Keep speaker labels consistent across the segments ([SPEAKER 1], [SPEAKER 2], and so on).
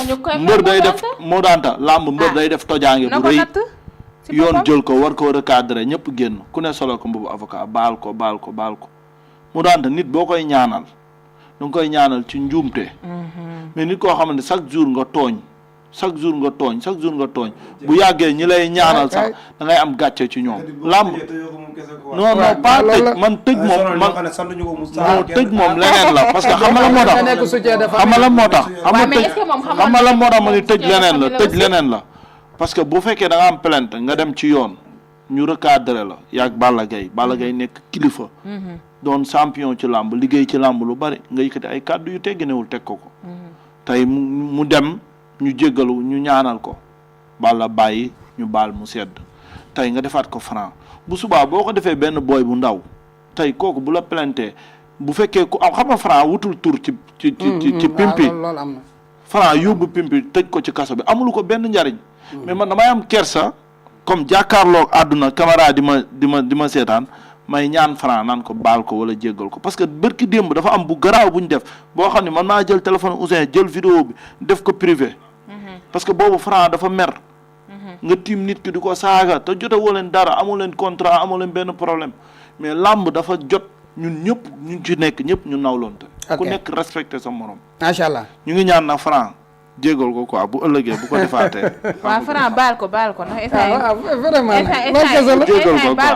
[SPEAKER 1] mbër day def moo daanta làmb mbër day def tojaange bu rëy yoon jël ko war ko recadrer ñëpp génn ku ne solo ko mbubu avocat baal ko mu daanta nit boo koy ñaanal da nga koy ñaanal ci njuumte mais nit koo xam ne chaque jour nga tooñ bu yàggee ñi lay ñaanal sax da ngay am gàcce ci ñoom làmb non pas tëj man tëj moom leneen la parce que xam nga la moo tax ma ni tëj leneen la parce que bu fekkee da nga am plainte nga dem ci yoon ñu recadrer la yaag Balla Gaye nekk kilifa doon champion ci làmb liggéey ci làmb lu bari nga yëkkati ay kàddu yu tegginewul teg ko tey mu dem ñu jéggalu ñu ñaanal ko Balla bàyyi ñu baal mu sedd tey nga defaat ko Franc bu subaa boo ko defee benn booy bu ndaw tey kooku bu la plainte bu fekkee ku am xam nga Franc wutul tur ci pimpi Franc yóbbu pimpi tëj ko ci kaso bi amulu ko benn njariñ mais man damay am kersa comme jàkkaarloog àdduna caméra di ma seetaan may ñaan Franc naan ko baal ko wala jéggal ko parce que bërki démb dafa am bu garaaw bu ñu def boo xam ne man maa jël téléphone Ouzin jël vidéo bi def ko privé parce que boobu Franc dafa mer nga tiim nit ki di ko saaga te jotewoo leen dara amoo leen contrat amoo leen benn problème mais làmb dafa jot ñun ñëpp ñu ci nekk ñëpp ñu nawloonte ku nekk respecté sa morom
[SPEAKER 2] macha allah
[SPEAKER 1] ñu ngi ñaan nag Franc jégal ko quoi bu ëllëgee bu ko defaatee
[SPEAKER 3] waaw Franc baal ko ndax
[SPEAKER 2] vraiment
[SPEAKER 1] jégal ko quoi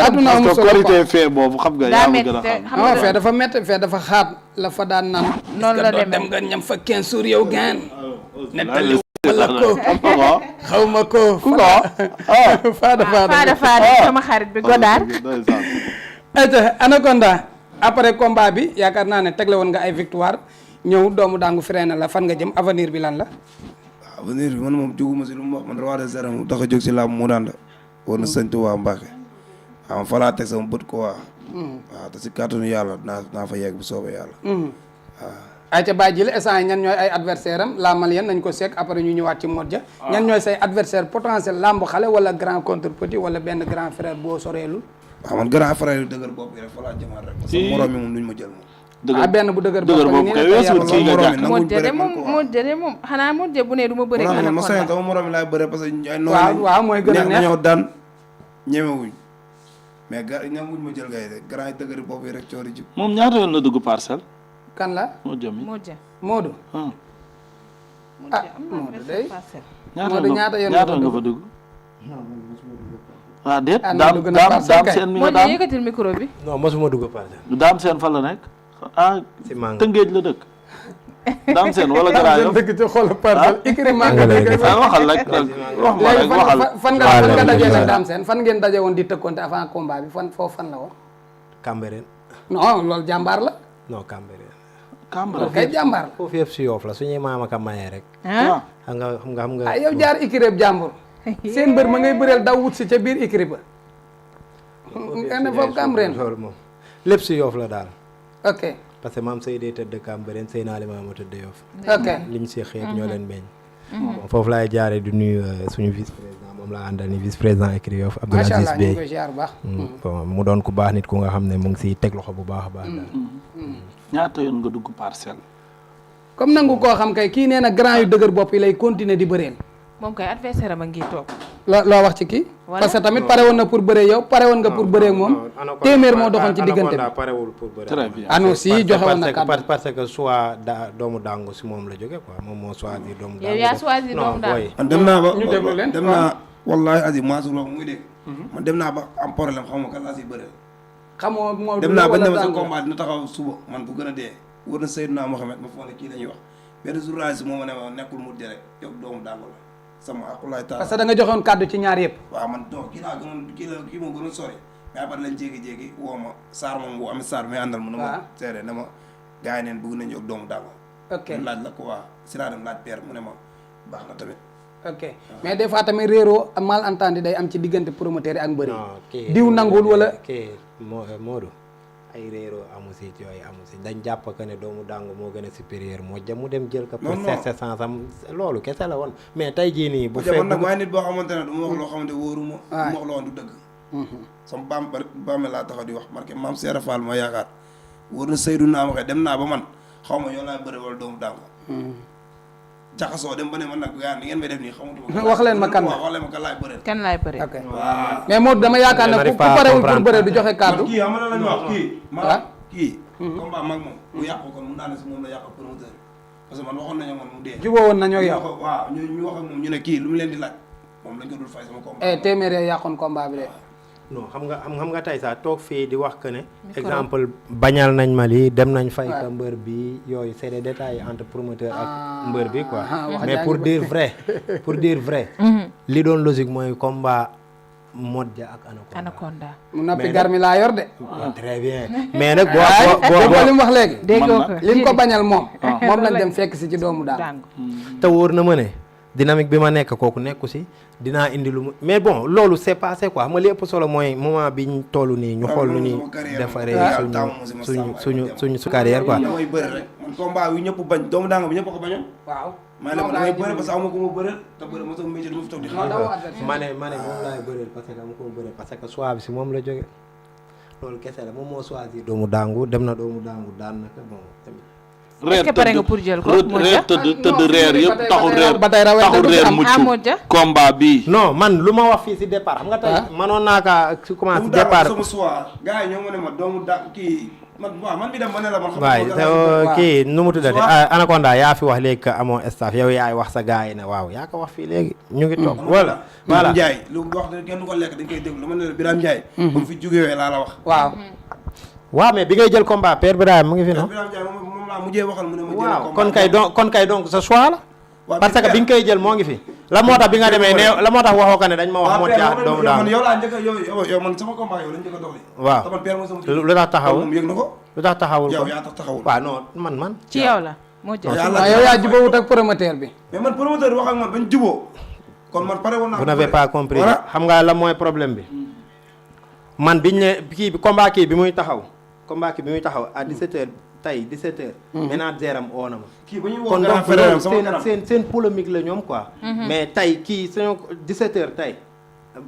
[SPEAKER 2] aduna
[SPEAKER 1] parce que korité fee boobu xam nga yaa ma gën a xam
[SPEAKER 2] fee dafa métti fee dafa xaat la fa daan naan
[SPEAKER 3] noonu la demee
[SPEAKER 2] dem nga ñam fa 15 jours yow gaan nettali wala ko xaw ma ko faada
[SPEAKER 3] sama xarit bi Godaar
[SPEAKER 2] Anaconda après combat bi yaakaar naa ne tegle woon nga ay victoire ñëw doomu daangu freiné la fan nga jëm avenir bi lan la
[SPEAKER 4] avenir bi man moom jóguma si lu mu wax man roi des arènes mu tax a jóg si làmb mu daan la war na sëñ Tuubaa Mbàkke waaw fa laa teg sama bët ko waaw te si kàttanu yàlla naa fa yegg bu soobee yàlla waaw
[SPEAKER 2] ay ca bàyyi jële instant yi ñan ñooy ay adversaire am la malien nañ ko seek après ñu ñëwaat ci Modja ñan ñooy say adversaire potentiel lamb xale wala grand contre petit wala benn grand frère boo soreelul
[SPEAKER 4] waaw man grand frère yu dëgër bopp yi rek fa laa jëmaat rek parce que morom yi moom duñ ma jël moom
[SPEAKER 2] benn bu dëgër bopp
[SPEAKER 1] kay weesul kii nga jàpp
[SPEAKER 3] Modja de moom xanaa Modja bu ne du ma bëre ak
[SPEAKER 4] ma sañ sama morom yi laay bëre parce que ay
[SPEAKER 2] waaw mooy gën a neex
[SPEAKER 4] ñoo daan ñemewuñ mais ñemewuñ ma jël gay de grand yi dëgër bopp yi rek coori jib
[SPEAKER 1] moom ñaata yoon la dugg parcelle
[SPEAKER 2] kan la
[SPEAKER 1] Modja
[SPEAKER 2] Modou Modou day
[SPEAKER 1] ñaata nga fa dugg ah déet daam seen mi nga
[SPEAKER 3] daam yëkkatil micro bi
[SPEAKER 5] non mosuma dugg parcelle
[SPEAKER 1] daam seen fan la nekk
[SPEAKER 5] si Manga
[SPEAKER 1] Tëngéej la dëkk daam seen wala Grand Yoff
[SPEAKER 2] dëkk ci xool parcelle ikri Manga
[SPEAKER 1] waxal rek wax ma rek waxal
[SPEAKER 2] fan nga dajee nag daam seen fan ngeen daje woon di tëkkoonte avant combat bi foofu fan la woon
[SPEAKER 5] Cambérène
[SPEAKER 2] non loolu jàmbaar la
[SPEAKER 5] non Cambérène
[SPEAKER 2] kay jàmbaar la
[SPEAKER 5] foofu yëpp si Yoff la suñuy maama ka mayee rek xam nga
[SPEAKER 2] yow jaar ikri jàmbur seen mbër ma ngay bëreel daw wut si ca biir ikri ba nga ne foofu Cambérène
[SPEAKER 5] loolu moom lépp si Yoff la daal
[SPEAKER 2] ok
[SPEAKER 5] parce que maam Seydou tëdd Cambérène sëy naa li maama tëdd Yoff
[SPEAKER 2] ok
[SPEAKER 5] liñ si xeet ñoo leen meññ foofu laay jaaree di nuyu suñu vice président moom laa àndal ni vice président écrit Yoff Abdoul Aziz Bey bon mu doon ku baax nit ku nga xam ne mu ngi siy teg loxo bu baax a baax daal
[SPEAKER 1] ñaata yoon nga dugg parcelle
[SPEAKER 2] comme nangu koo xam kay kii nee na grand yu dëgër bopp yi lay continuer di bëreel
[SPEAKER 3] moom kay adversaire am a ngi toog
[SPEAKER 2] loo wax ci kii parce que tamit pare woon na pour bëree yow pare woon nga pour bëree moom téeméer moo doxoon ci diggante bi
[SPEAKER 5] parewul pour bëree
[SPEAKER 1] très bien
[SPEAKER 2] ano si joxe woon na kàddu
[SPEAKER 5] parce que soit doomu daangu si moom la jóge quoi moom moo choisir doomu daangu
[SPEAKER 3] yow yaa choisir doomu daangu
[SPEAKER 4] man dem naa ba
[SPEAKER 2] ñu déglu leen
[SPEAKER 4] dem naa wallahi asi maasu loo muy dégg man dem naa ba am problème xam nga kan laa si bëreel
[SPEAKER 2] xamoo moo
[SPEAKER 4] dem naa ba ne ma sa combat dina taxaw suba man bu gën a dee wër na Seydina Mohamed ma foog ne kii la ñuy wax benn journaliste moo ma ne ma nekkul mu rek yow doomu daangu la sama akulaay taal
[SPEAKER 2] parce que da nga joxoon kàddu ci ñaar yëpp
[SPEAKER 4] waaw man donc kii laa gënoon kii moo gënoon sori mais après lañ jéegi-jéegi woo ma Sarr moom woo amit Sarr mais àndal mu na ma seere ne ma gars yi neen bëgg nañu ak doomu daangu
[SPEAKER 2] ok
[SPEAKER 4] laaj la ko waa si laa dem laaj père mu ne ma baax na tamit
[SPEAKER 2] ok mais des fois tamit réeroo malentendu day am ci diggante promoteur yi ak mbëri diw nangul wala
[SPEAKER 5] Modou ay réeroo amu si yooyu amu si dañ jàpp que ne doomu daangu moo gën a supérieur moo jëm mu dem jël ko pour chercher sens am loolu kese la woon mais tey jii nii bu fekk
[SPEAKER 4] nag waaye nit boo xamante ne du ma wax loo xamante wóoruma du ma wax loo xam du dëgg sama baame laa taxaw di wax marqué maam Seera Fall ma yaakaar wóor na Seydou naa waxee dem naa ba man xaw ma yow laa bëri wala doomu daangu caxasoo dem ba ne man nag yaa ni ngeen may def nii xamatuma
[SPEAKER 2] wax leen ma kan la
[SPEAKER 4] wax leen ma kan laay bëreel
[SPEAKER 3] kan laay bëri.
[SPEAKER 2] ok mais Modou dama yaakaar ne ku parewul pour bëre du joxe kàddu
[SPEAKER 4] kii xam nga lañu wax kii combat mag moom bu yàqu kon mun naa ne si moom la yàq promoteur parce que man waxoon nañu man mu dee
[SPEAKER 2] juboo woon nañoo yow
[SPEAKER 4] waaw ñu wax ak moom ñu ne kii lu mu leen di laaj moom lañ ko dul fay sama combat
[SPEAKER 2] téeméer yàqoon combat bi de
[SPEAKER 5] non xam nga tey sax toog fii di wax que ne exemple bañal nañ ma lii dem nañ fay ka mbër bi yooyu c'est des détails entre promoteur ak mbër bi quoi mais pour dire vrai li doon logique mooy combat Modja ak
[SPEAKER 3] Anaconda.
[SPEAKER 2] mu nappi garmi laa yor de
[SPEAKER 5] très bien mais nag
[SPEAKER 2] boo li mu wax léegi
[SPEAKER 3] déggoo ko
[SPEAKER 2] li mu ko bañal moom lañ dem fekk si ci doomu daal
[SPEAKER 5] te wóor na ma ne dynamique bi ma nekk kooku nekku si dinaa indi lu mu mais bon loolu c'est passé quoi xam nga li ëpp solo mooy moment bi ñu toll nii ñu xool nu ñuy defaree suñu carrière quoi.
[SPEAKER 4] damay bëri rek man combat yu ñëpp bañ doomu daanga bi ñëpp ko bañoon. waaw maa ne damay bëri parce que amu ko ma bëri te bëri ma sama métier du ma fi toog di xaar.
[SPEAKER 5] ma ne moom laay bëreel parce que amu ko ma bëri parce que choix bi si moom la jóge loolu kese la moom moo choisir doomu daangu dem na doomu daangu daan naka bon tamit.
[SPEAKER 3] est-ce que pare nga pour jël ko
[SPEAKER 1] reer tëdd reer yëpp taxul reer mucc combat bi
[SPEAKER 5] non man lu ma wax fii si départ xam nga tey manoon naa kaa si commencé si départ
[SPEAKER 4] sama choix gars yi ñoo ma ne ma doomu da kii man bi dem ma ne la man xam
[SPEAKER 5] waaw kii nu mu tuddati Anaconda yaa fi wax léegi que amoo staff yow yaay wax sa gars yi ne waaw yaa ko wax fii léegi ñu ngi toog voilà
[SPEAKER 4] Birame Ndiaye lu wax kenn du ko lekk dañ koy déglu ma ne la Birame Ndiaye ba mu fi jógee laa la wax
[SPEAKER 5] waaw mais bi ngay jël combat Père Birame mu ngi fi noonu
[SPEAKER 4] mujjee waxal mu ne ma
[SPEAKER 5] waaw kon kay donc sa choix la parce que bi nga koy jël moo ngi fi la moo tax bi nga demee ne la moo tax waxoo ko ne dañ ma wax Modja doomu daal
[SPEAKER 4] yow laa njëkk yow man sama combat yow lañ njëkk a doxee
[SPEAKER 5] waaw lu tax taxawul
[SPEAKER 4] moom yëg na ko
[SPEAKER 5] lu tax taxawul
[SPEAKER 4] yow yaa tax taxawul
[SPEAKER 5] waaw non man
[SPEAKER 3] ci yow la Modja
[SPEAKER 2] yow yaa jubóowut ak promoteur bi
[SPEAKER 4] mais man promoteur wax ak man bañ jubóo kon man pare woon naa
[SPEAKER 5] vous n'avez pas compris xam nga la mooy problème bi man biñ ne kii bi combat kii bi muy taxaw à 17h tey 17h. manager am oo na ma.
[SPEAKER 4] kii ba ñuy woo
[SPEAKER 5] kon
[SPEAKER 4] grand frère am sama
[SPEAKER 5] donc seen polémique la ñoom quoi. mais tey kii suñu 17h tey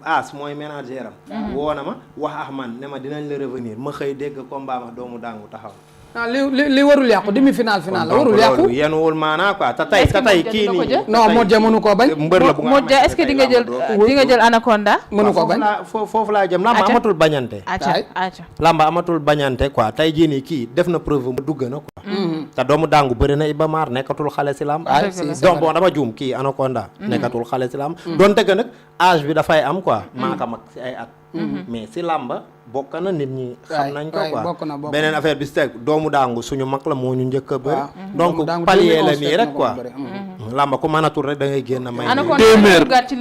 [SPEAKER 5] as mooy manager am. woo na ma wax ak man ne ma dinañ la revenir ma xëy dégg combat ma doomu daangu taxaw.
[SPEAKER 2] ah li warul yàqu demi final la warul yàqu.
[SPEAKER 5] yéen wul maanaa quoi te tey kii nii.
[SPEAKER 2] non Modja mënu koo bañ.
[SPEAKER 5] mbër la bu nga
[SPEAKER 3] Modja est-ce que di nga jël Anaconda.
[SPEAKER 2] mënu ko bañ
[SPEAKER 5] foofu laa jëm. lamba amatul bañante.
[SPEAKER 3] acca
[SPEAKER 5] lamba amatul bañante quoi tey jii nii kii def na preuve dugg na quoi. te doomu daangu bëri na Iba Mar nekkatul xale si lamb. donc bon dama juum kii Anaconda. nekkatul xale si lamb. donte que nag âge bi dafay am quoi. maaka mag si ay at. mais si lamba bokk na nit ñi xam nañ ko quoi beneen affaire bi si teg doomu daangu suñu mag la moo ñu njëkk a bëri donc palier la nii rek quoi lamba ku mënatul rek da ngay génn may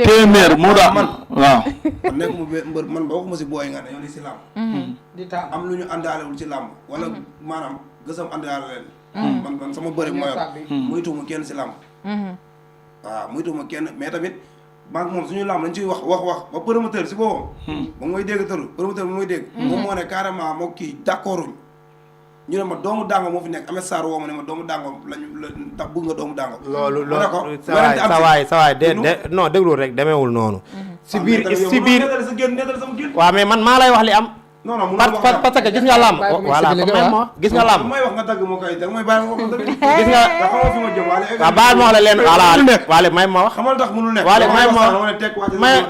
[SPEAKER 1] téeméer moo daa man waaw
[SPEAKER 4] man nekkuma mbër man ba waxuma si booy nga ne yow li si làmb di taam am lu ñu àndaalewul ci làmb wala maanaam gësam àndaale leen man sama bëri mooy muytuuma kenn si làmb waaw muytuuma kenn mais tamit maa ngi moom suñu lamb lañ ciy wax ba promoteur si boppam moom mooy dégg tëru promoteur bi mooy dégg moom moo ne carrément moo kii d'accorduñ ñu ne ma doomu daango moo fi nekk Ameth Sarr woo ma ne ma doomu daango lañu ndax bëgg nga doomu daango
[SPEAKER 5] loolu sawaay non déglu rek demeewul noonu si biir waaw mais man maa lay wax li am
[SPEAKER 4] non non
[SPEAKER 5] parce que gis nga làmb voilà gis nga làmb
[SPEAKER 4] may wax nga dagg moo koy dag may bàyyi ma wax dëgg
[SPEAKER 5] gis nga
[SPEAKER 4] xamoo fi ma jëm
[SPEAKER 5] waaw baal ma wax la leen waale may ma wax
[SPEAKER 4] xamal tax mënul nekk
[SPEAKER 5] waale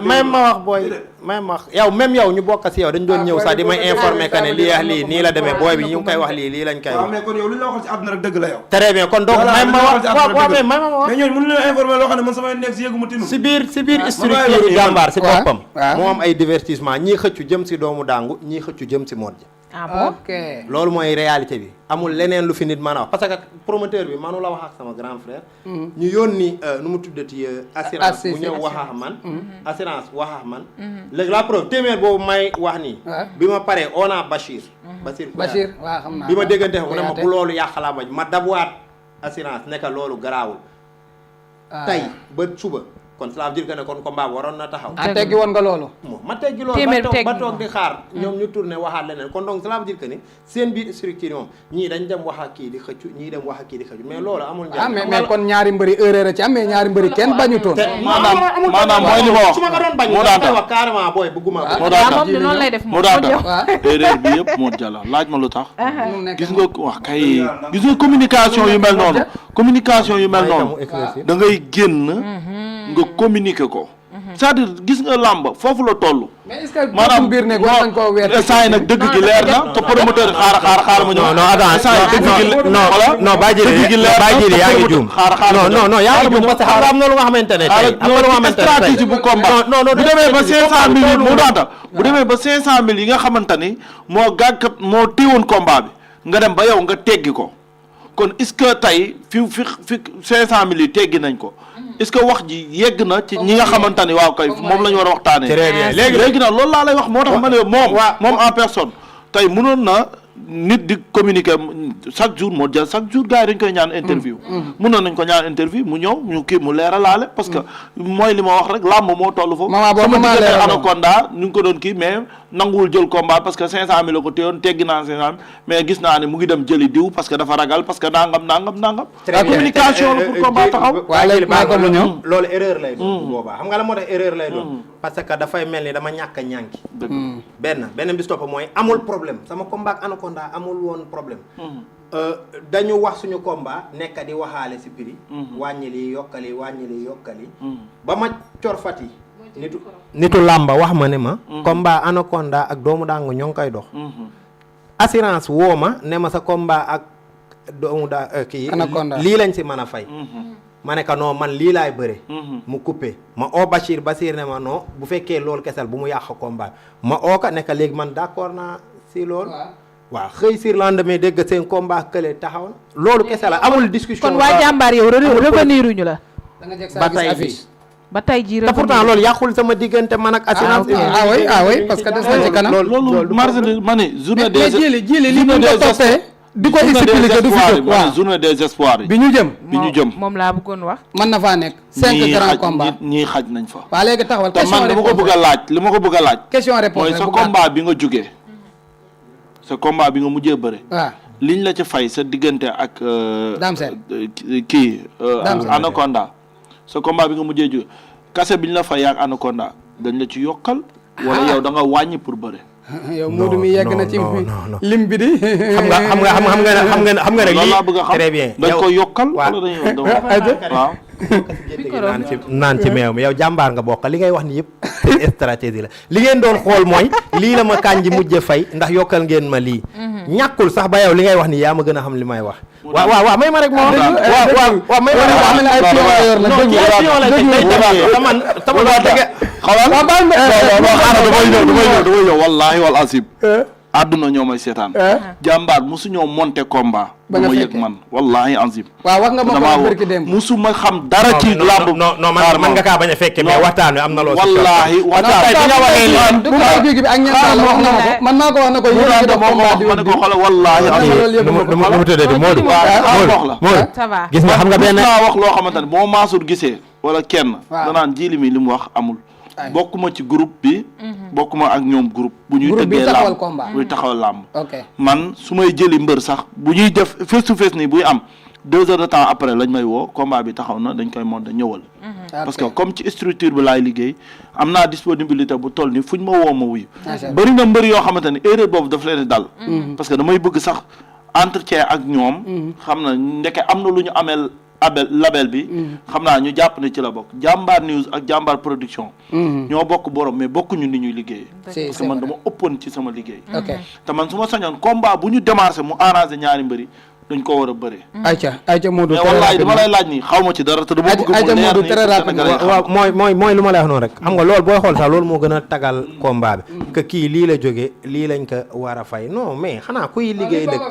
[SPEAKER 5] may ma wax booy may ma wax yow même yow ñu bokk si yow dañ doon ñëw sax di may informer que ne lii ak lii nii la demee booy bi ñu ngi koy wax lii lañ koy wax
[SPEAKER 4] mais kon yow lu ñu la waxal ci àdduna rek dëgg la yow
[SPEAKER 5] très bien kon donc may ma wax waaw mais may ma wax
[SPEAKER 4] mais ñooñu mënu leen informer loo xam ne man samay nekk si yëguma tinu
[SPEAKER 5] si biir structure jàmbaar si boppam moo am ay divertissement ñii xëccu jëm si doomu daangu ñii xëccu jëm si Modja
[SPEAKER 3] ah bon
[SPEAKER 2] ok
[SPEAKER 5] loolu mooy réalité bi amul leneen lu fi nit mën a wax parce que promoteur bi manu la wax ak sama grand frère ñu yónni nu mu tuddati assurance bu ñëw wax ak man assurance wax ak man léegi la preuve téeméer boobu may wax nii bi ma paree on a Bachir
[SPEAKER 2] waaw xam naa
[SPEAKER 5] bi ma déggante mu ne ma bu loolu yàq laa bañ ma dabuwaat assurance nekk loolu garaawul tey ba suba
[SPEAKER 6] kon cela veut dire que ne kon combat bi waroon na taxaw.
[SPEAKER 2] ah teggi woon nga loolu.
[SPEAKER 6] ma teggi loolu ba toog di xaar ñoom ñu tourné waxaat leneen kon donc cela veut dire que ni seen biir structure moom ñii dañ dem wax ak kii di xëccu ñii dem wax ak kii di xëccu mais loolu amul njëriñ.
[SPEAKER 2] mais kon ñaari mbëri erreur ci am mais ñaari mbëri kenn bañutoon.
[SPEAKER 1] maanaam mooy li ma wax
[SPEAKER 6] su ma ko doon bañ
[SPEAKER 1] moo daan
[SPEAKER 6] wax carrément booy bëgguma ko.
[SPEAKER 1] moo daan
[SPEAKER 3] moom noonu lay def
[SPEAKER 1] moo daan erreur bi yëpp moo jàlla laaj ma lu tax gis nga wax kay gis nga communication yu mel noonu da ngay génn nga communiquer ko c'est-à-dire gis nga làmb foofu la toll.
[SPEAKER 2] mais est-ce que maanaam biir ne war nañ koo weer
[SPEAKER 1] saa yi nag dëgg gi leer na te promoteur xaar ma ñëw.
[SPEAKER 5] non attends saa yi dëgg gi non Baye Djily yaa ngi juum non yaa ngi juum parce que am na lu nga xamante ne tey am na lu nga xamante ne
[SPEAKER 1] stratégie bu combat bu demee ba 500000 yi mu daata bu demee ba 500000 yi nga xamante ni moo gàggat moo téewoon combat bi nga dem ba yow nga teggi ko kon est-ce que tey fi 500000 yi teggi nañ ko. est-ce que wax ji yegg na ci ñi nga xamante ni waaw kay moom la ñu war a waxtaanee.
[SPEAKER 5] très bien
[SPEAKER 1] léegi nag loolu laa lay wax moo tax ma ne moom en personne tey mënoon na nit di communiquer chaque jour moo jël chaque jour gars yi dañ koy ñaan interview. mënoon nañ ko ñaan interview mu ñëw ñu kii mu leeralaale parce que mooy li ma wax rek làmb moo toll foofu. sama diggante Anaconda ñu ngi ko doon kii mais nanguwul jël combat parce que 500000 la ko téyoon teggi naa 500000 mais gis naa ne mu ngi dem jëli diw parce que dafa ragal parce que nangam. la communication la pour combat taxaw.
[SPEAKER 2] waaw léegi maa ko mu ñëw.
[SPEAKER 6] loolu erreur lay doon. boobaa xam nga la moo tax erreur lay doon. parce que dafay mel ni dama ñàkk a ñànki. benn bis topp mooy amul problème sama combat ak Anaconda amul woon problème. dañu wax suñu combat nekk di waxaale si prix. wàññi lii yokkali. ba ma corfat yi.
[SPEAKER 5] nitu làmba wax ma ne ma. combat Anaconda ak doomu daangu ñoo ngi koy dox. assurance woo ma ne ma sa combat ak doomu kii.
[SPEAKER 2] Anaconda
[SPEAKER 5] lii lañ si mën a fay. ma ne ko non man lii laay bëre. mu coupé ma oo Bachir ne ma non bu fekkee loolu kesel bu mu yàq combat ma oo ko ne ko léegi man d'accord naa si loolu. waaw xëy sur lendemain dégg seen combat kële taxaw na loolu kese la amul discussion.
[SPEAKER 3] kon waa jàmbaar yow revenir ñu la.
[SPEAKER 2] ba tey fii
[SPEAKER 3] ba tey jii
[SPEAKER 5] te pourtant loolu yàqul sama diggante man ak assurance.
[SPEAKER 2] oui parce que des na ci kanam.
[SPEAKER 1] loolu marge de ma ne journée des
[SPEAKER 2] jili li ñu ko toppee di ko expliquer du fi jóg waaw
[SPEAKER 1] journée des espoirs
[SPEAKER 2] bi ñu jëm
[SPEAKER 3] moom laa bëggoon wax.
[SPEAKER 2] mën na faa nekk 5 grands combats
[SPEAKER 1] ñii xaj nañ fa.
[SPEAKER 2] waa léegi taxawal
[SPEAKER 1] te man li ma ko bëgg a laaj
[SPEAKER 2] question réponse
[SPEAKER 1] mooy sa combat bi nga jógee sa combat bi nga mujjee bëre.
[SPEAKER 2] waaw
[SPEAKER 1] liñ la ci fay sa diggante ak.
[SPEAKER 2] Dame Sène
[SPEAKER 1] kii. Anaconda sa combat bi nga mujjee jóge kase biñ la fay ak Anaconda dañ la ci yokkal. wala yow da nga wàññi pour bëre.
[SPEAKER 2] yow Modou mi yegg na ci lim bi di.
[SPEAKER 5] xam nga rek lii très bien
[SPEAKER 1] dañ ko yokkal. wala dañuy waaw.
[SPEAKER 5] naan ci meew mi yow jàmbaar nga bokk li ngay wax ni yëpp stratégie la li ngeen doon xool mooy lii la ma Kandji mujj fay ndax yokkal ngeen ma lii ñàkkul sax ba yow li ngay wax ni yaa ma gën a xam li may wax waaw may ma rek moo waaw may ma rek man sama dëgg
[SPEAKER 1] xawal damay ñëw wallaahi wal asib àdduna ñoo may seetaan jàmbaar musu ñoo monté combat ba ma yëg man wallahi azim
[SPEAKER 2] waaw wax nga ma ko barki dem
[SPEAKER 1] musu ma xam dara ci lamb
[SPEAKER 5] non man nga kaa bañ a fekke mais waxtaan wi am na loo
[SPEAKER 1] wallahi waxtaan
[SPEAKER 2] du ma jóge bi ak ñan wax na ma ko man maa ko wax na ko yéen do combat
[SPEAKER 1] ma ne ko xoolal wallahi
[SPEAKER 5] mu tëddee Modou
[SPEAKER 3] ça va
[SPEAKER 5] gis nga xam nga benn
[SPEAKER 1] wax loo xamante ne boo Mansour gisee wala kenn danaan Djily mi li mu wax amul bokkuma ci groupe bi bokkuma ak ñoom groupe bu ñuy tëggee làmb buy taxawal làmb man su may jëli mbër sax bu ñuy def face to face nii buy am 2 heures de temps après lañ may woo combat bi taxaw na dañ koy monter ñëwal parce que comme ci structure bi laay liggéey am naa disponibilité bu toll ni fuñ ma woo ma wuyu bëri na mbër yoo xamante ni erreur boobu daf leen di dal parce que damay bëgg sax entretien ak ñoom xam na ndeke am na lu ñu ameel label bi xam naa ñu jàpp ne ci la bokk Jàmbaar News ak Jàmbaar Production ñoo bokk borom mais bokkuñu ni ñuy liggéey parce que man dama ëppoon ci sama liggéey te man su ma sañoon combat bu ñu démarré mu arrangé ñaari mbëri dañ ko war a bëree
[SPEAKER 2] ayca Modou
[SPEAKER 1] mais wallaay dama lay laaj nii xaw ma ci dara te dama bëgg mu leer ni
[SPEAKER 5] waaw mooy lu ma lay wax noonu rek xam nga loolu booy xool sax loolu moo gën a tagal combat bi que kii lii la jógee lii lañ ko war a fay non mais xanaa kuy liggéey dëgg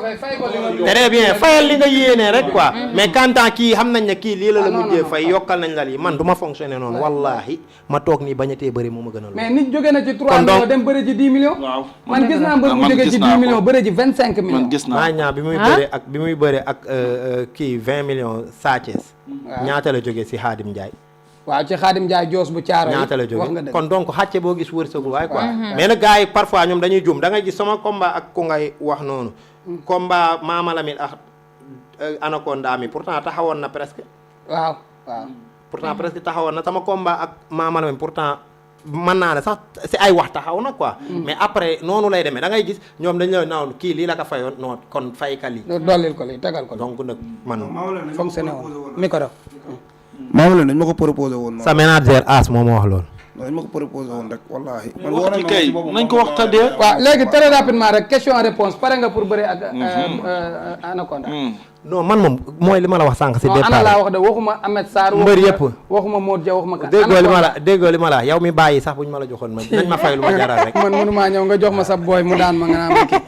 [SPEAKER 5] très bien fayal li nga yéenee rek quoi mais kantaan kii xam nañ ne kii lii la mujjee fay yokkal nañ la lii man du ma fonctionner noonu wallahi ma toog nii bañatee bëri moo ma gën a
[SPEAKER 2] mais nit jóge na ci 3 millions dem bëri ji 10 millions
[SPEAKER 1] waaw
[SPEAKER 2] man gis naa mbër bu jóge ci 10 millions bëri ji 25 millions
[SPEAKER 1] man gis naa
[SPEAKER 5] ñaa bi muy bëre ak kii 20 millions Sa Thiès ñaata la jógee si Khadim Ndiaye
[SPEAKER 2] waaw ci Xaadim Njaay joos bu caaro
[SPEAKER 6] ñaata la
[SPEAKER 2] wax nga
[SPEAKER 6] jóge
[SPEAKER 2] dëgg.
[SPEAKER 6] kon donc xàcce boo gis wërsëgul waaye quoi mais nag gars yi parfois ñoom dañuy juum da ngay gis sama combat ak ku ngay wax noonu combat Mama Lamine ak Anaconda mi pourtant taxawoon na presque
[SPEAKER 2] waaw
[SPEAKER 6] pourtant presque taxawoon na sama combat ak Mama Lamine pourtant mën naa ne sax si ay wax taxaw na quoi mais après noonu lay demee da ngay gis ñoom dañ la naaw kii lii la ko fayoon non kon fayka lii
[SPEAKER 2] dollil ko lii tegal ko
[SPEAKER 6] donc nag man
[SPEAKER 2] fonctionné woon micro
[SPEAKER 4] Maama leen dañ ma ko proposé woon.
[SPEAKER 6] sa manager As moo ma wax loolu
[SPEAKER 4] dañ ma ko proposé woon rek wallaahi.
[SPEAKER 1] wax ci kay nañ ko wax tëddee.
[SPEAKER 2] waaw léegi très rapidement rek question réponse pare nga pour bëre ak Anaconda.
[SPEAKER 6] non man moom mooy li ma la wax sànq si
[SPEAKER 2] non
[SPEAKER 6] départ
[SPEAKER 2] ana laa wax de waxuma Ahmed Sarr.
[SPEAKER 6] mbër yëpp
[SPEAKER 2] waxuma Modou Dia waxuma kan.
[SPEAKER 6] déggoo li ma la yow mi bàyyi sax bu ñu ma la joxoon ma nañ ma fay lu ma jaral rek.
[SPEAKER 2] man mënumaa ñëw nga jox ma sa booy mu daan ma nga naan ma kii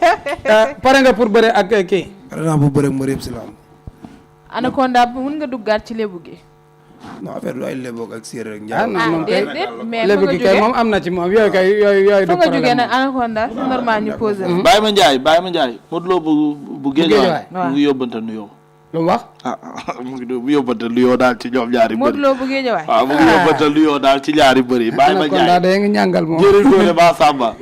[SPEAKER 2] pare nga pour bëre ak kii.
[SPEAKER 4] pare naa pour bëre ak mbër yëpp si laam.
[SPEAKER 3] Anaconda mën nga duggaat ci lébu gi.
[SPEAKER 4] non affaire du ay léboog ak séeréer ak
[SPEAKER 2] ah
[SPEAKER 4] njaay.
[SPEAKER 2] non moom kay
[SPEAKER 3] déedéet mais
[SPEAKER 2] lébu gi kay moom am na ci moom yooyu kay yooyu du
[SPEAKER 3] fa nga jógee
[SPEAKER 2] problème
[SPEAKER 3] nag Anaconda c'est normal ñu posé la.
[SPEAKER 1] Baye ma Ndiaye Modou Lo bu Guédiawaye mu ngi yóbbante nuyoo.
[SPEAKER 2] lu mu wax.
[SPEAKER 1] mu ngi yóbbante nuyoo daal ci ñoom ñaari bëri.
[SPEAKER 3] Modou Lo bu Guédiawaye.
[SPEAKER 1] waaw mu ngi yóbbante nuyoo daal ci ñaari bëri. Baye ma Ndiaye
[SPEAKER 2] Anaconda day ngi ñàngal moom.
[SPEAKER 1] jëriñ doole ba Samba.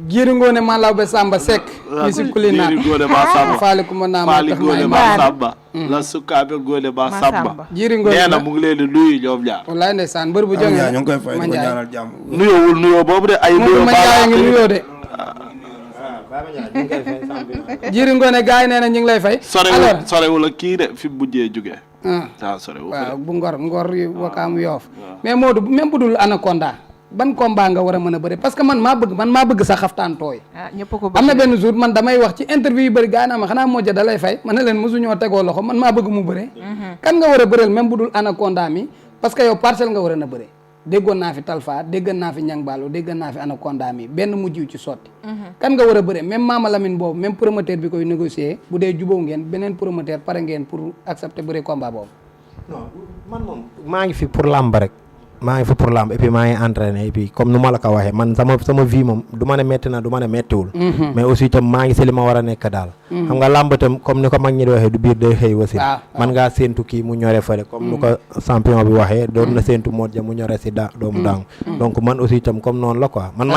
[SPEAKER 2] Jiri Ngoone Malaw Samba Seck. Yusuf Kulina
[SPEAKER 1] Jëriñ Ngoone ba Samba.
[SPEAKER 2] Faali Kuma Naam
[SPEAKER 1] Faali Ngoone ba Samba. la Sukaabe Ngoone ba Samba.
[SPEAKER 2] Jiri Ngoone
[SPEAKER 1] nee na mu ngi leen di nuyu ñoom ñaar.
[SPEAKER 2] wallaay ndeysaan mbër bu jógee
[SPEAKER 4] ñu ngi koy fay di ko ñaanal jàmm.
[SPEAKER 1] nuyoowul nuyoo boobu de ay. nuyoo
[SPEAKER 2] ma Njaay ngi nuyoo de. Jiri Ngoone gars yi nee na ñu ngi lay fay.
[SPEAKER 1] sorewul ak kii de fi mu mujjee jógee. waaw sorewul
[SPEAKER 2] waaw bu ngor yu Wakaam Yoof mais Modou même bu dul Anaconda ban combat nga war a mën a bëre parce que man maa bëgg sa xaftaan tooy.
[SPEAKER 3] ñëpp ko bëgg
[SPEAKER 2] am na benn jour man damay wax ci interview yu bëri gars yi naa ma xanaa Modou da lay fay ma ne leen mosuñoo tegoo loxo man maa bëgg mu bëre. kan nga war a bëreel même bu dul Anaconda mi parce que yow parcelle nga war a na bëre déggoon naa fi Talfa déggoon naa fi Ñang Ballo déggoon naa fi Anaconda mi benn mujj ci sotti. kan nga war a bëre même Mama Lamine boobu même promoteur bi koy négocier bu dee jubóo ngeen beneen promoteur pare ngeen pour accepter bëre combat boobu.
[SPEAKER 6] non man moom maa ngi fi pour làmb rek maa ngi fi pour làmb et puis maa ngi entraîné et puis comme nu ma la ko waxee man sama vie moom du ma ne métti na du ma ne méttiwul mais aussi itam maa ngi si li ma war a nekk daal xam nga làmb itam comme ni ko mag ñi di waxee du biir day xëy wasin man ngaa séentu kii mu ñore fële comme nu ko champion bi waxee doon na séentu Modou Dia mu ñore si doomu daangu donc man aussi itam comme noonu la quoi man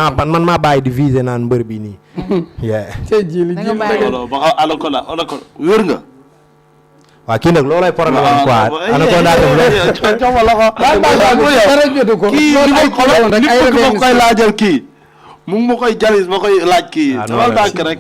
[SPEAKER 6] maa bàyyi di viser naan mbër bi nii
[SPEAKER 1] Anaconda wér nga.
[SPEAKER 6] waaw kii nag loolay problème am quoi Anaconda
[SPEAKER 1] kii li ma koy laajal kii mu ngi ma koy jalis ma koy laaj kii dawal dànk rek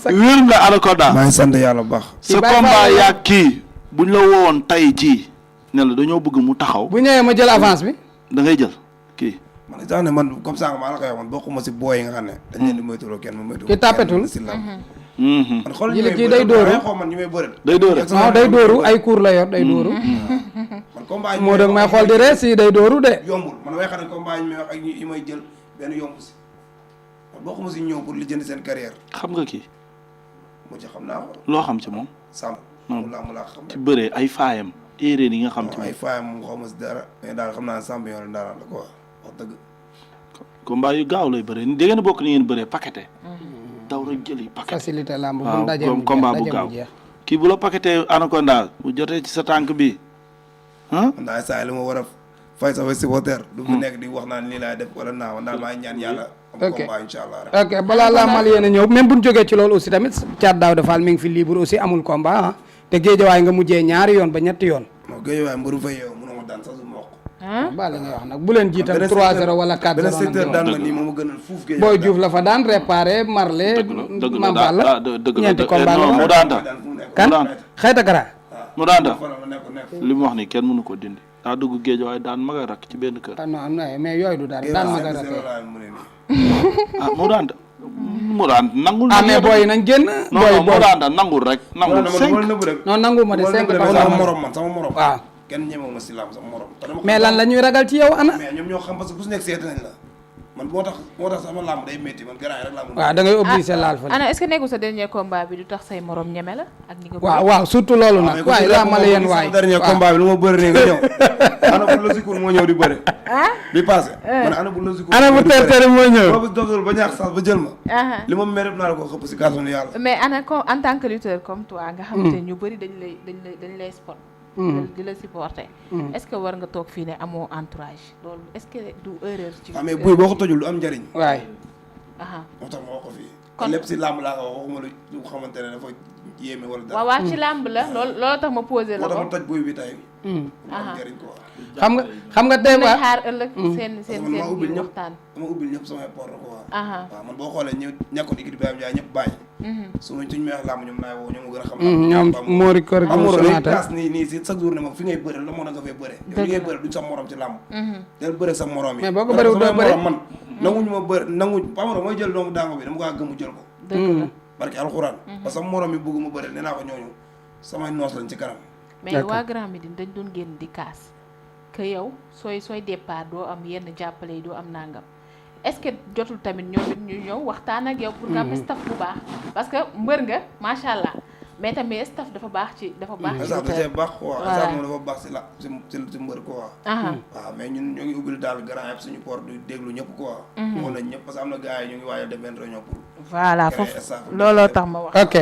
[SPEAKER 1] wér nga Anaconda
[SPEAKER 4] maa ngi sant yàlla bu baax.
[SPEAKER 1] sa combat yaag kii buñ la woowoon tay jii ne la dañoo bëgg mu taxaw
[SPEAKER 2] bu ñëwee ma jël avance bi
[SPEAKER 1] da ngay jël kii
[SPEAKER 4] man sax ne man comme ça maa la koy wax man bokkuma si booy yi nga xam ne dañ leen di moytuloo kenn mu moytu
[SPEAKER 2] ki tapetul
[SPEAKER 4] si lam man xool
[SPEAKER 2] jëli kii day dóoru
[SPEAKER 4] xool man ñu may bëre
[SPEAKER 1] day dóore
[SPEAKER 2] waaw day dóoru ay cours la yor day dóoru
[SPEAKER 4] man combat
[SPEAKER 2] moo dëgg may xool di rees yi day dóoru de
[SPEAKER 4] yombul man way xam ne combat yi may wax ak yi may jël benn yomb si man bokkuma si ñëw pour li jënd seen carrière
[SPEAKER 1] xam nga kii
[SPEAKER 4] mu ci xam naa ko
[SPEAKER 1] loo xam ci moom
[SPEAKER 4] sàmm mu laa xam
[SPEAKER 1] ci bëree ay faayam erreur yi nga xam ci moom
[SPEAKER 4] ay faayam moom xaw ma si dara mais daal xam naa champion la ndaanaan la quoi wax dëgg
[SPEAKER 1] combat yu gaaw lay bëree da ngeen bokk ni ngeen bëree paqueté daw rek jëli paquet
[SPEAKER 2] facilité lamb bu
[SPEAKER 1] waaw
[SPEAKER 2] daje
[SPEAKER 1] comme combat bu gaaw kii bu la paqueté Anaconda bu jotee ci sa tànk bi
[SPEAKER 4] man daal saa yi li ma war a fay sama supporter du mu nekk di wax naan lii laay def wala naa man daal maa ngi ñaan yàlla am combat incha allah rek
[SPEAKER 2] ok balaa laa mal yéen a ñëw même bu ñu jógee ci loolu aussi tamit Thiat Daouda Fall mi ngi fi libre aussi amul combat te géejawaay nga mujjee ñaari yoon ba ñetti yoon
[SPEAKER 4] non géejawaay mbëru fa yeewu mënoo ma daan sax su ma wax
[SPEAKER 2] ba li ngay wax nag bu leen jiital 3-0 wala 4-0
[SPEAKER 4] beneen secteur daan ma nii moom a gënal fuuf géej
[SPEAKER 2] Boy Diouf la fa daan réparé Marley Mamballa ñeenti combat la
[SPEAKER 1] mu daanta
[SPEAKER 2] kan xayta kara
[SPEAKER 1] mu daanta li mu wax ni kenn mënu ko dindi daa dugg géej waaye daan maga rak ci benn kër
[SPEAKER 2] non mais yooyu du dara daan maga rak
[SPEAKER 1] mu daanta nangul
[SPEAKER 2] mais booy yi nañ génn booy
[SPEAKER 1] mu daanta nangul rek nangul 5
[SPEAKER 2] non nangu ma de 5
[SPEAKER 4] sama morom man sama morom
[SPEAKER 2] waaw
[SPEAKER 4] kenn ñemewu ma si lam sama morom
[SPEAKER 2] mais lan la ñuy ragal ci yow ana
[SPEAKER 4] mais ñoom ñoo xam parce que bu su nekk seeti nañ la man moo tax sama làmb day métti man gannaaw rek laa mun
[SPEAKER 2] waaw da ngay obligé laal fa
[SPEAKER 3] ana est-ce que nekkul sa dernier combat bi du tax say morom ñeme la ak ni nga
[SPEAKER 2] waaw surtout loolu nag waaye laa ma la yéen waay
[SPEAKER 4] dernier combat bi lu ma bëri nii nga ñëw ana bu la sikul moo ñëw di bëri bi passé man ana bu la sikul
[SPEAKER 2] ana bu tertere moo ñëw
[SPEAKER 4] boobu doftul ba ñaax sax ba jël ma li ma mérite naa la ko xëpp si kàttanu yàlla
[SPEAKER 3] mais ana en tant que lutteur comme toi nga xamante ñu bëri dañ lay spot di la supporter est-ce que war nga toog fii ne amoo entourage loolu est-ce que du erreur ci
[SPEAKER 4] mais buy boo ko tojul du am njëriñ
[SPEAKER 2] waay
[SPEAKER 4] moo tax ma wax ko fii
[SPEAKER 3] kon
[SPEAKER 4] lépp si làmb laa ko wax waxuma lu xamante ne dafa yéeme wala dara
[SPEAKER 3] waaw ci làmb la loolu tax ma posé la
[SPEAKER 4] moo tax ma
[SPEAKER 3] ko
[SPEAKER 4] toj buy bi tey am njëriñ quoi
[SPEAKER 2] xam nga tey
[SPEAKER 3] may xaar ëllëg seen
[SPEAKER 4] ma ubbil ñëpp
[SPEAKER 3] waxtaan
[SPEAKER 4] dama ubbil ñëpp samay porte quoi waaw man boo xoolee ñu ñàkkoon équipe bi am jaay ñëpp bàyyi suñu may wax làmb ñoom naay woo ñoom gën a xam
[SPEAKER 2] ñoom Mori Kor
[SPEAKER 4] classe nii si chaque jour ne moom fi ngay bëre la moo nga fay bëre yow li ngay bëre duñ sa morom ci làmb del bëre sa morom yi
[SPEAKER 2] mais boo ko bëriwul doo bëre
[SPEAKER 4] man nanguñu ma bëre Pamaro mooy jël doomu daango bi dama kaa gëmu jël ko
[SPEAKER 3] dëgg la
[SPEAKER 4] barki alxuraan parce que morom yi bëgg ma bëre nee naa ko ñooñu samay noos lañ ci kanam
[SPEAKER 3] mais waa Grand Médine dañ doon génn di kaas que yow sooy départ doo am yenn jàppale yi doo am nangam est-ce que jotul tamit ñoom it ñu ñëw waxtaan ak yow pour nga am staff bu baax parce que mbër nga macha allah mais tamit staff dafa baax ci dafa baax ci
[SPEAKER 4] staff da cee baax quoi staff moom dafa baax si mbër quoi waaw mais ñun ñoo ngi ubbil daal grand yëpp suñu port du déglu ñëpp quoi moo nañ ñëpp parce que am na gars yi ñu ngi waaj a def benn réunion pour
[SPEAKER 3] voilà foofu looloo tax ma wax
[SPEAKER 2] ok